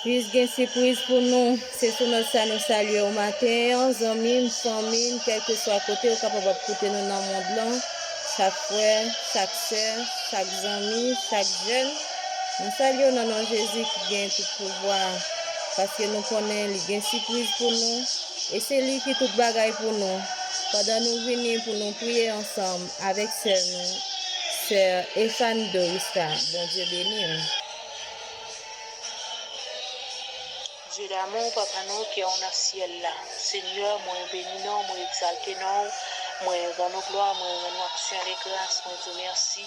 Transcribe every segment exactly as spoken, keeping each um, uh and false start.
Jis gen sipriz pou nou. Se sou nòt sa nou salye w maten an, zanmi m, fanmi m, kèlkeswa kote ou kapab ap koute nou nan mond lan, chak frè, chak sè, chak zanmi, chak jèn. Nou salye w nan non Jezi ki gen tout pouvwa, paske nou konnen li gen sipriz pou nou, e se li ki tout bagay pou nou. Pandan nou vini pou nou priye ansanm avèk sè nou, sè Efan Dorista, Bondye beni w. Dye damou, Papa nou ki anwo nan syèl la. Senyè, mwen beni non w, mwen egzalte non w, mwen rann ou glwa, mwen rann ou aksyon de gras, mwen di w mèsi.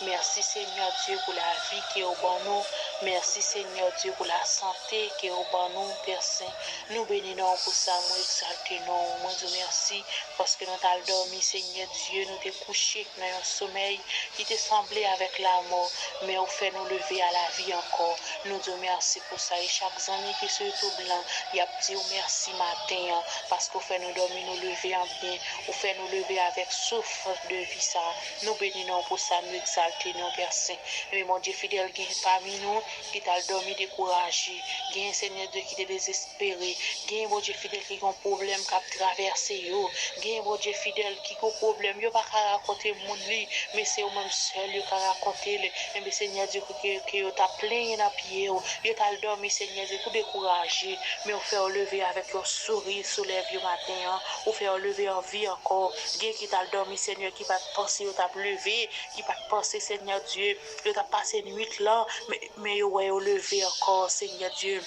Mèsi, Senyè Dye, pou lavi ke w ban nou. Mèsi, Senyè Dye, pou lasante ke w ban nou, Pè Sen. Nou beni non w pou sa, mwen egzalte non w, mwen di w mèsi, paske nou t al dòmi, Senyè Dye, nou te kouche nan yon somèy ki te sanble avèk lamò, men ou fè nou leve a lavi ankò. Nou di w mèsi pou sa, e chak zanmi ki sou YouTube lan, y ap di w mèsi maten an, paske ou fè nou dòmi, nou leve an byen, ou fè nou leve avèk souf de vi sa. Nou beni non w pou sa, nou egzalte non w, Pè Sen. Ebyen, Bondye fidèl, gen pami nou ki t al dòmi dekouraje, gen, Senyè Dye, ki te dezespere, gen, Bondye fidèl, ki gen yon pwoblèm k ap travèse yo, gen, Bondye fidèl, ki gen yon pwoblèm yo pa ka rakonte moun li, men se ou menm sèl yo ka rakonte l. Ebyen, Senyè Dye, ke, ke yo ta plenyen nan pye w, yo t al dòmi, Senyè Dye, tou dekouraje, men ou fè yo leve avèk yon souri sou lèv yo maten an, ou fè yo leve an vi ankò. Gen ki t al dòmi, Senyè, ki pa t panse yo t ap leve, ki pa t panse, Senyè Dye, yo t ap pase nwit lan, men, men yo wè yo leve ankò, Senyè Dye.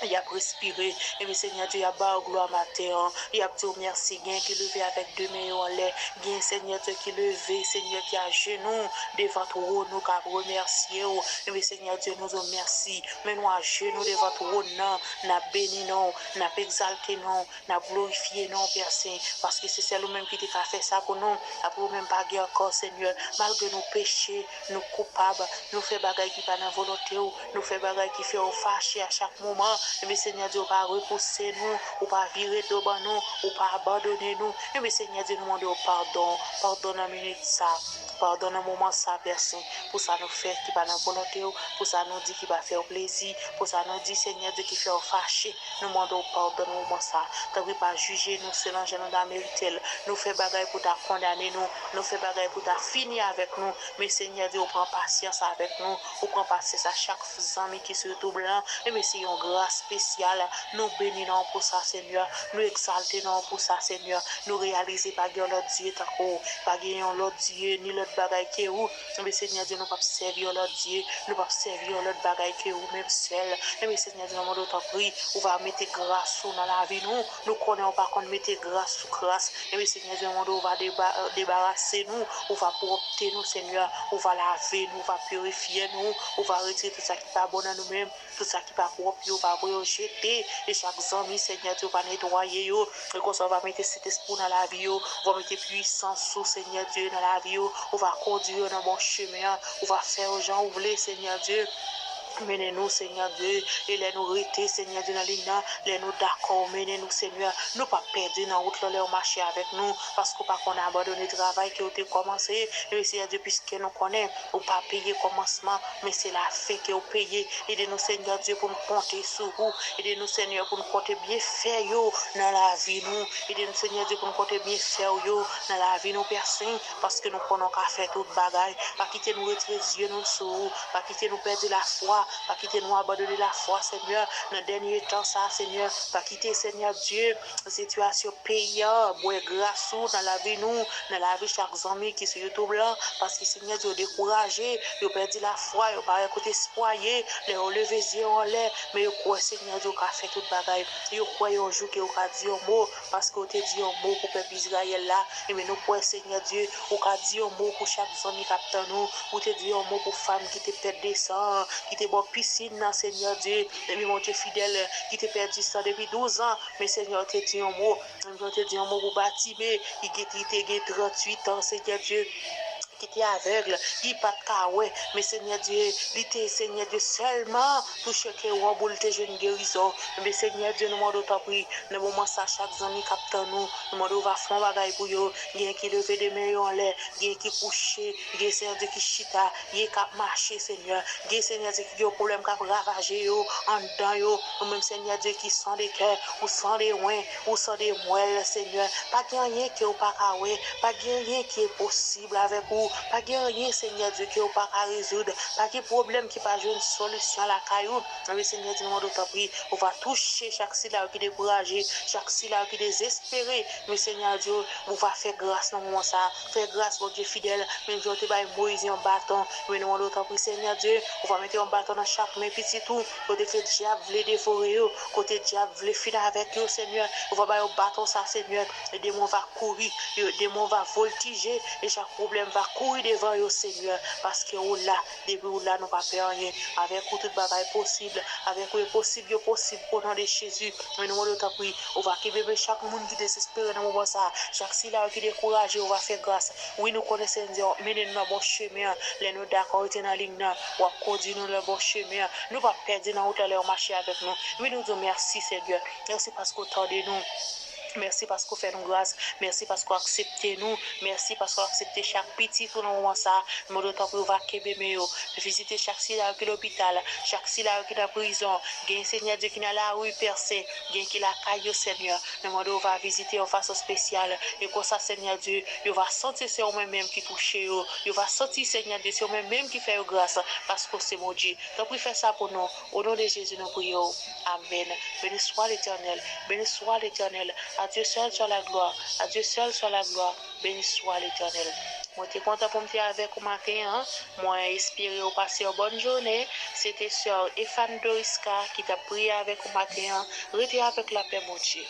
Y ap respire. Ebyen, Senyè Dye, y ap ba w glwa maten an. Y ap di w mèsi. Gen ki leve avèk de men yo anlè. Gen, Senyè Dye, ki leve, Senyè, ki ajenou devan twòn ou, k ap remèsye w. Ebyen, Senyè Dye, nou di w mèsi. Men nou ajenou devan twòn nan, n ap beni non w, n ap egzalte non w, n ap glorifye non w, Pè Sen, paske se sèl ou menm ki te ka fè sa pou nou. Apre ou menm pa gen ankò, Senyè. Malgre nou peche, nou koupab, nou fè bagay ki pa nan volonte w, nou fè bagay ki fè w fache a chak moman, ebyen, Senyè Dye, ou pa repouse nou, ou pa vire do ban nou, ou pa abandone nou. Ebyen, Senyè Dye, nou mande w padon, padon nan minit sa, padon nan moman sa, Pè Sen, pou sa nou fè ki pa nan volonte w, pou sa nou di ki pa fè w plezi, pou sa nou di, Senyè Dye, ki fè w fache. Nou mande w padon nan moman sa. Tanpri, pa jije nou selon jan nou ta merite l. Nou fè bagay pou ta kondane nou. Nou fè bagay pou ta fini avèk nou. Men, Senyè Dye, ou pran pasyans avèk nou. Ou pran pasyans a chak zanmi ki sou YouTube lan. Ebyen, se yon gras espesyal. Nou beni non w pou sa, Senyè. Nou egzalte non w pou sa, Senyè. Nou reyalize pa gen yon lòt Dye tankou w. Pa gen yon lòt Dye, ni lòt bagay ke ou. Ebyen, Senyè Dye, nou p ap sèvi yon lòt Dye. Nou p ap sèvi yon lòt bagay ke ou menm sèl. Ebyen, Senyè Dye, nou mande w tanpri, ou va mete gras ou nan lavi nou. Nou konnen ou pa konn mete gras sou kras. Ebyen, Senyè Dye, nou mande w va deba-, debarase nou, ou va pwòpte nou, Senyè, ou va lave nou, ou va pirifye nou, ou va retire tout sa ki pa bon nan nou menm, tout sa ki pa pwòp yo, ou va voye yo jete, e chak zanmi, Senyè Dye, ou va netwaye yo, e konsa ou va mete Sentespri w nan lavi yo, ou va mete pwisans ou, Senyè Dye, nan lavi yo, ou va kondwi yo nan bon chemen an, ou va fè yo jan ou vle, Senyè Dye. Mennen nou, Senyè Dye, e lè nou rete, Senyè Dye, nan liy nan, lè nou dakò, ou mennen nou, Senyè. Nou p ap pèdi nan wout lan lè ou mache avèk nou, paske ou pa konn abandone travay ke ou te kòmanse. E, Senyè Dye, piske nou konnen ou pa peye kòmansman, men se lafen ke ou peye. Ede nou, Senyè Dye, pou n konte sou ou. Ede nou, Senyè, pou n konte byenfè yo nan lavi nou. Ede nou, Senyè Dye, pou n konte byenfè w yo nan lavi nou, Pè Sen, paske nou konnen w ka fè tout bagay. Pa kite nou retire zye nou sou ou. Pa kite nou pèdi lafwa. Pa kite nou abandone lafwa, Senyè, nan dènye tan sa, Senyè. Pa kite, Senyè Dye, sitiyasyon peyi a bwè gras ou nan lavi nou, nan lavi chak zanmi ki sou YouTube lan, paske, Senyè Dye, yo dekouraje, yo pèdi lafwa, yo pa wè kote espwa ye, lè yo leve zye yo anlè, men yo kwè, Senyè Dye, ou ka fè tout bagay. Yo kwè yon jou ke ou ka di yon mo, paske ou te di yon mo pou pèp Izrayèl la. Ebyen, nou kwè, Senyè Dye, ou ka di yon mo pou chak zanmi k ap tann ou. Ou te di yon mo pou fanm ki te pèt de san an, ki te bò pisin nan, Senyè Dye. Ebyen, Bondye fidèl, ki te pèdi san depi douz an. Men, Senyè, ou te di yon mo. Ebyen, ou te di yon mo pou Batime, ki gen, ki te gen tranntuit an, Senyè Dye. te avèg, li pa t ka wè, men Senyè Dye, li te, Senyè Dye, sèlman touche ke wòb ou, li te jwenn gerizon. Men Senyè Dye, nou mande w tanpri, nan moman sa, chak zanmi k ap tann nou, nou mande w va fè yon bagay pou yo, gen ki leve de men yo anlè, gen ki kouche, gen Senyè Dye ki chita, gen k ap mache, Senyè, gen Senyè Dye ki gen yon pwoblèm k ap ravaje yo, anndan yo, ou menm Senyè Dye ki san de kè, ou san de wen, ou san de mwèl, Senyè, pa gen anyen ke w pa ka wè, pa gen anyen ki enposib avèk ou, pa gen anyen, Senyè Dye, ke w pa ka rezoud, pa gen pwoblèm ki pa jwenn solisyon lakay ou. Anben, Senyè Dye, nou mande w tanpri, ou va touche chak sila yo ki dekouraje, chak sila yo ki dezespere. Men Senyè Dye, ou va fè gras nan moman sa, fè gras, Bondye fidèl, menm jan w te bay Moyiz yon baton. Men nou mande w tanpri, Senyè Dye, ou va mete yon baton nan chak men pitit ou, kote ke dyab vle devore yo, kote dyab vle fin avèk yo, Senyè, ou va ba yo baton sa, Senyè, e demon va kouri, yo, demon va voltije, e chak pwoblèm va kouri devan yo, Senyè, paske ou la, depi ou la, nou pa pè anyen. Avèk ou, tout bagay posib, avèk ou, enposib yo posib, o non de Jezi. Men nou mande w tanpri, ou va kenbe men chak moun ki dezespere nan moman sa, chak sila yo ki dekouraje, ou va fè gras. Wi, nou konnen, Senyè, w ap mennen nou nan bon chemen an. Lè nou dakò rete nan liy nan, w ap kondui nou nan bon chemen an. Nou p ap pèdi nan wout la lè w mache avèk nou. Wi, nou di w mèsi, Senyè. Mèsi paske w tande nou. Mèsi paske w fè nou gras. Mèsi paske w aksepte nou. Mèsi paske w aksepte chak pitit ou nan moman sa. Nou mande w tanpri, ou va kenbe men yo. Vizite chak sila yo ki lopital, chak sila yo ki nan prizon. Gen, Senyè Dye, ki nan lari pèse. Gen ki lakay yo, Senyè. Nou mande w va vizite yon fason espesyal. E konsa, Senyè Dye, yo va santi se ou menm menm ki touche yo. Yo va santi, Senyè Dye, se ou menm menm ki fè yo gras, paske w se Bondye. Tanpri, fè sa pou nou. O non de Jezi, nou priye w. Amèn. Béni soit l'Éternel. Béni soit l'Éternel. À Dieu seul soit la gloire. À Dieu seul soit la gloire. Béni soit l'Éternel. Mwen te kontan pou m te avèk ou maten an. Mwen espere ou pase yon bòn jounen. Se te sè Efan Doriska ki t ap priye avèk ou maten an. Rete avèk lapè Bondye.